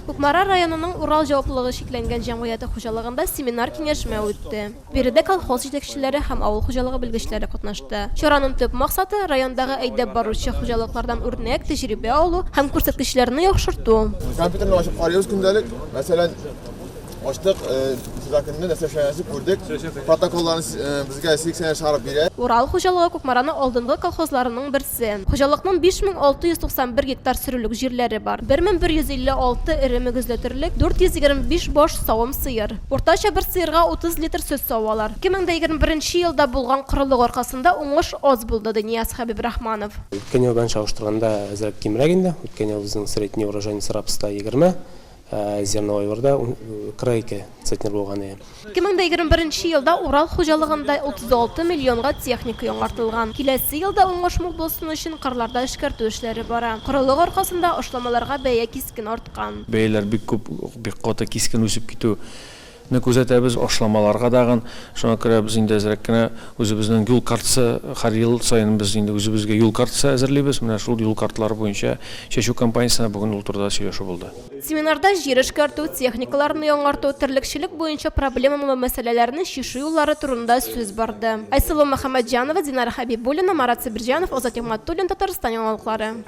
Кукмара районының Урал җаваплылыгы чикләнгән җәмгыяте хуҗалыгында семинар-киңәшмә үтте. Биредә колхоз җитәкчеләре һәм авыл хуҗалыгы белгечләре катнашты. Чараның төп максаты, райондагы әйдәп баручы хуҗалыклардан үрнәк, тәҗрибә алу һәм күрсәткечләрне яхшырту. Компьютерны ачып карыйбыз көндәлек. Мәсәлән, ачтык, среда көнне нәрсә эшләгәнебезне күрдек. Протоколларны безгә селекционер чыгарып бирә. Урал хуҗалыгы Кукмараның алдынгы колхозларының берсе. Хуҗалыкның 5691 гектар сөрүлек җирләре бар. 1156 эре мөгезле терлек, 425 баш савым сыер. Уртача бер сыерга 30 литр сөт савалар. 2021 елда булган корылык аркасында уңыш аз булды, ди Нияз Хәбибрахманов. Үткән ел белән чагыштырганда әзрәк кимрәк инде. Үткән ел безнең средний урожайность рапста 20, Ә зерновойларда 42 центнер булган иде. 2021 елда Урал хуҗалыгында 36 миллионга техника яңартылган. Киләсе елда уңыш мул булсын өчен кырларда эшкәртү эшләре бара. Корылык аркасында ашламаларга бәя кискен арткан. Бәяләр бик күп, бик каты кискен үсеп китү не күзәтәбез, ашламаларга дагын. Шуңа күрә без инде әзрәк кенә үзебезнең юл картасы, һәр ел саен без инде үзебезгә юл картасы әзерлибез. Менә шул юл карталары буенча чәчү кампаниясенә бүген ул турыда сөйләшү булды. Семинарда җир эшкәртү, техникаларны яңарту, терлекчелек буенча проблемалы мәсьәләләрне чишү юллары турында сүз барды. Айсылу Мөхәммәтҗанова, Динара Хәбибуллина, Марат Сабирҗанов, Азат Нигъмәтуллин, Татарстан яңалыклары.